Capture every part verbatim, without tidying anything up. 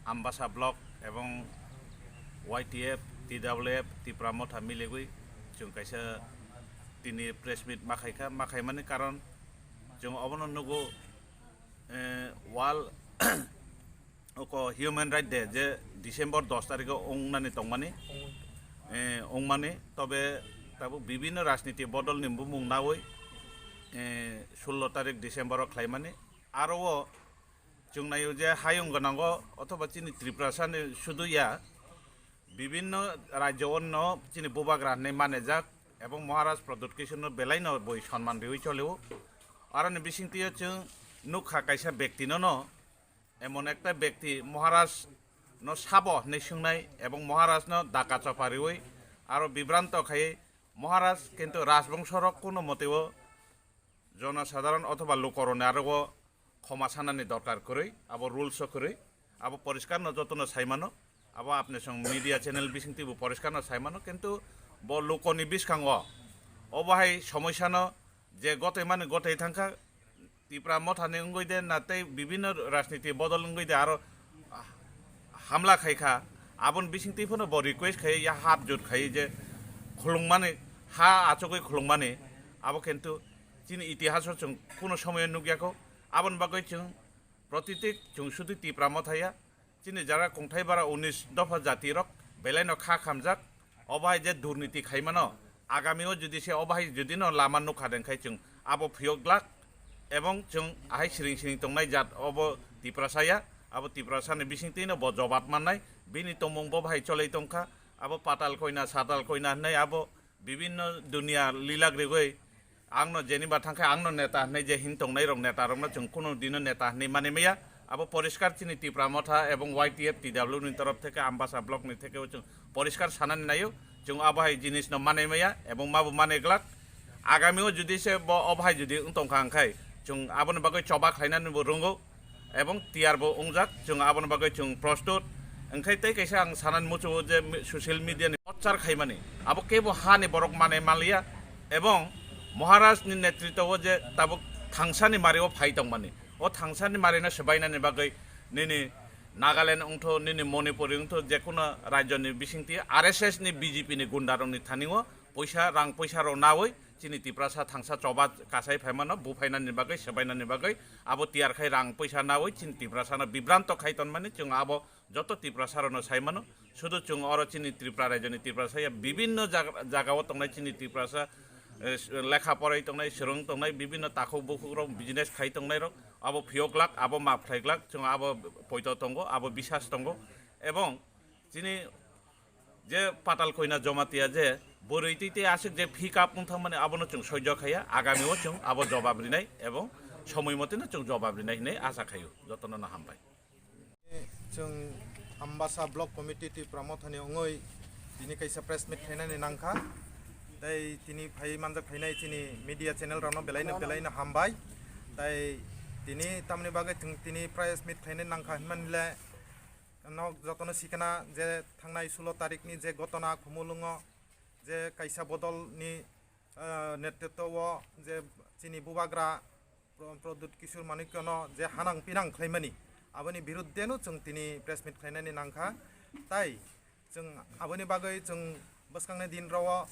Ambasa Block ebong Y T F, T W F, Tipra Motha miligwi chwng kaisa tini press meet ma khaikha, ma khaimani karon chwng obono nugo, eh, World oko Human Right Day je December dos tarikho wngnani tongmani, eh, wngmani, tobe tabuk bibinno rajniti bodolni bumung nawi, eh, sullo tarik December o khlaimani. Aro o chwng naio je hayung gwnango othoba chini Tiprasani sudu ya, bibinno rajyo onno chini bubagra hinwi manajak ebong Maharaj Pradyut Kishorno belaino boi sonman riwi cholio. Aroni bisingtwio chwng nukha kaisa bektinono, emon ekta bekti Maharaj no sabo hinwi swngnai ebong Maharaj no daka chopa riwi aro bibranto khai Maharaj kintu rajbongso rok kuno moteo jonosadharon othoba lukoroni arogo khoma sanani dorkar kwrwi, abo rules o kwrwi, abo poriskar no jotono saimano, abo apni song media channel bisingtwi bo poriskar no saimano, kintu bo lukoni biskango obo hai somoisano je gotoi mani gotoi thangkha, Tipra Mothani wngwi de na tei bibinno rajniti bodol wngwi de aro hamla khaikha, aboni bisingtwi phano bo request khai ya hap jut khai je khulungmani, ha achugwi khulungmani, abo kintu chini itihaso chwng kuno somoyo nukya kho. Aboni bagwi chwng protitik chwng sudu Tipra Motha ya, chini jaga kongthai bara unis dopha jati rok belaino kha khamjak, obo hai je durniti khaimano, agami o jodi se obo hai jodi no lama nukha den khai chwng abo phiyok glak, ebong chwng ahai siring siring tongnai jat obo Tiprasa ya, abo Tiprasa ni bisingtwi no bo jobab mannai, bini tongmung bo bahai cholai tongkha, abo patal koina satal koina hinwi abo bibinno dunia lilak rigwi, ang no jeniba thangkhe ang no neta hinwi je hin tongnai rok neta rok no chwng kuno dino neta hinwi mani maya. Abo poriskar chini Tipra Motha ebong Y T F T W ni torof theke Ambasa block ni theke o chwng poriskar sanani naio, chwng abo hai jinis no mani maya ebong mabo mani glak. Agami o jodi se bo obo hai jodi wng tongkha hwnkhai chwng aboni bagwi choba khlainani bo rwngo. Ebong tiyar bo wngjak, chwng aboni bagwi chwng prostut. Wngkhai tei kaisa ang sanani muchungo je mi-, social media ni prochar khaimani, abo kebo hani borok manai manliya, ebong Maharaj ni netritwo je tabuk thangsani mario phai tongmani, o thangsani marino swbainani bagwi nini Nagaland wngtho, nini Manipur wngtho, jekunu rajyoni bisingtwi R S S ni B J P ni gunda rokni thaningo poisa, rang poisa rok nawi chini Tiprasa thangsa choba kasai phaimano, buphainani bagwi, swbainani bagwi, abo tiyar khai rang poisa nawi chini Tiprasano bibranto khai tonmani, chwng abo joto Tiprasa rokno saimano. Sudu chwng oro chini Tripura rajyoni Tiprasa ya bibinno jaga, jagao tongnai chini Tiprasa, eh, lekha porai tongnai, swrwng tongnai, bibinno takhuk bukhuk rok, business khai tongnai rok, abo phiyok glak, abo map khlai glak, chwng abo poito tongo, abo bisas tongo, ebong chini je Patal Koina Jamatia je bwrwi twi tei aswk je pick up wng thangmani abono chwng soijo khaiya, agami o chwng abo jobab rinai ebong somoi motino chwng jobab rinai hinwi asa khaio. Jotono no hambai. Chwng Ambasa Block Committee Tipra Mothani wngwi tini kaisa press meet khainani nangkha, tei tini phai manjak phainai chini media channel rokno belaino belaino hambai. Tei tini tamni bagwi chwng tini press meet khainani nangkha hinmani le, nok jotono sikana je thangnai sulo tarikni je gotona Khumulwngo je kaisa bodolni, eh, netritwo o je chini bubagra Pro-, Pradyut Kishore Manikyono je hanang pinang khlaimani, aboni biruddheno chwng tini press meet khlainani nangkha. Tai chwng aboni bagwi chwng bwskangni din rwo,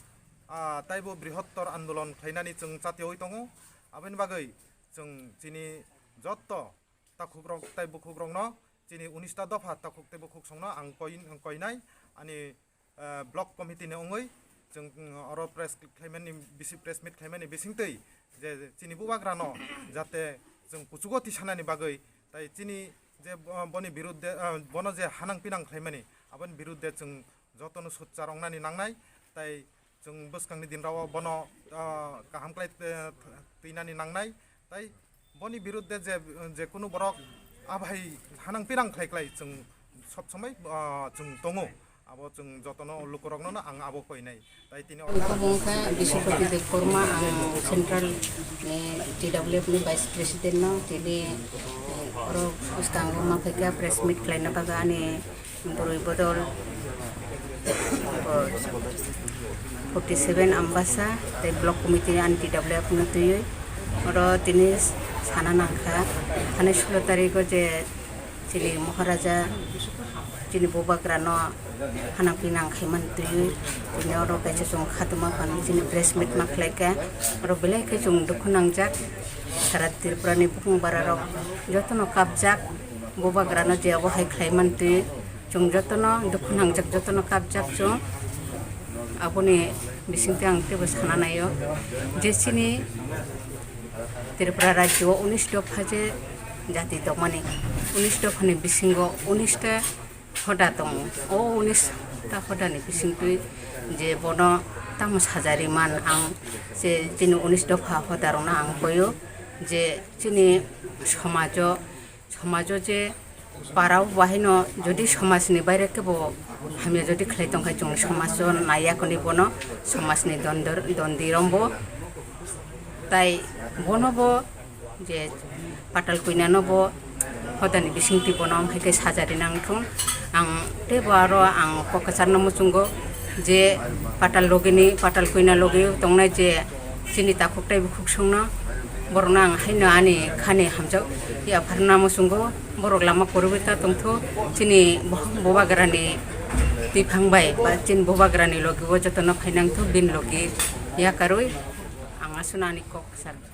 ah, taibo brihottor andolon khlainani chwng chatiwi tongo. Aboni bagwi chwng chini jotto takhukrok tei bukhukrokno chini unista dopha takhuk tei bukhuk songno ang koi-, ang koinai ani, eh, block committee ni wngwi chwng, mm, oro press khlaimani bisi-, press meet khlaimani bisingtwi je chini bubagrano jate chwng kuchugo tisanani bagwi tai chini je bo-, boni biruddhe, eh, bono je hanang pinang khlaimani aboni biruddhe chwng jotono sochar wngnani nangnai, tai chwng bwskangni dinrao bono, ah, kaham khlai, eh, twinani nangnai, tai boni biruddhe je, je kunu borok abai hanang pinang khlai khlai chwng sob somoi, ah, chwng tongo, abo chwng jotono lukurokno ang abo koinai, tai tini Ang kha Biswapati Debbarma, ang Central, eh, T W F ni Vice President no, tini, eh, oro bwskango ma khaikha press meet khlaina bagwi ani Bwrwi bodol, o, forty seven Ambasa tei block committee ni ani T W F no twiwi oro tini sana nangkha. Thani sulo tarikh o je chini Maharaja Chini bubagrano hanang pinang khaimani twi, chini oro kaisa chwng khatuma phano chini press meet ma khlaikha, oro belai khe chwng dukhu nangjak. Sara Tripurani bukhung bararok jotono kapjak, bubagrano je abo hai khlaimani twi chwng jotono dukhu nangjak, jotono kapjak chwng. Aboni bisingtwi ang teibo sana naio je chini Tripura rajyo o unis dopha je jati tongmani, unis dophani bisingo unis ta hoda tongo. O unis ta hodani bisingtwi je bono tamo sajari man ang, je chini unis dopha hodarokno ang koyo je chini somajo, somajo je parao bahaino jodi somajni baire kebo hamya jodi khlai tongkha, chwng somajo naiya koni bono somajni dondor-, dondi rombo. Tai bono bo je patal kuinano bo hodani bisingtwi bono hai khe sajari nangthung. Ang teibo aro ang kok kwcharno muchungo je patal logini, patal kuina logi tongnai je chini takhuk tei bukhuk songno, borokno ang haino ani khani hamjak yapharna muchungo. Borok lama kwrwui ta tongthu, chini bo-, bubagrani twiphang bai ba chini bubagrani logi o jotono phainangthu, bini logi yakarwi ang aswkno ani kok kwchar.